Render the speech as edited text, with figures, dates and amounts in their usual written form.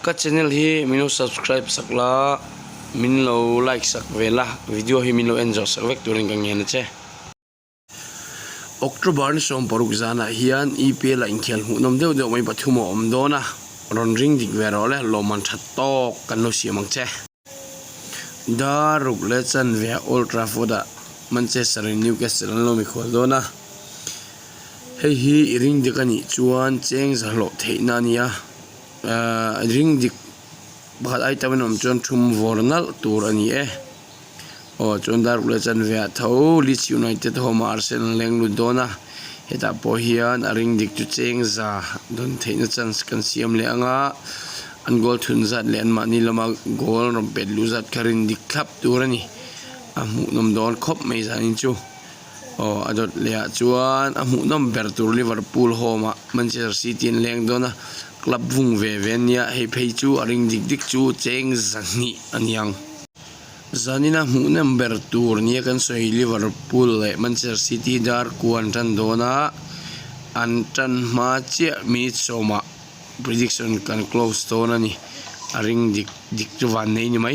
Ka channel hi min lo subscribe sak la, min lo like sak ve la, video hi min lo en zawh sak vek turin ka ngen a che. October ni 16 zanah hian EPL ah inkhel hmuhnawm deuh deuh mai pathum a awm dawn a, rawn ring dik ve rawh le, lawmman tha tawk kan lo siam ang che. Dar ruk leh chanve ah Old Trafford ah Manchester in Newcastle an lo mikhual dawn a. Hei hi i ring dik a nih chuan cheng za hlawh theihna a ni a, ahh ring dik pakhat ai tam in awm chuan thum vawr nalh tur a ni e. Aw chuan dar ruk leh chanve ah tho Leeds United home ah Arsenal leng lut dawn a, hetah pawh hian a ring dik chu cheng za dawn theihna chance kan siam leh ang a, an goal thun zat leh anmahni lama goal rawn pet luh zat kha rin dik thlap tur a ni, a hmuhnawm dawn khawp mai zanin chu. Aw a dawt leh ah chuan a hmuhnawm ber tur Liverpool home ah Manchester City an leng dawn a, club vung ve ve ania hei phei chu a ring dik dik chu cheng zahnih a niang. Zanina hmuhnawm ber tur nia kan sawi Liverpool leh Manchester City dar kua an tan dawn a, an tan hma chiah minute sawmah prediction kan close dawn a ni, a ring dik dik chu van nei ni mai.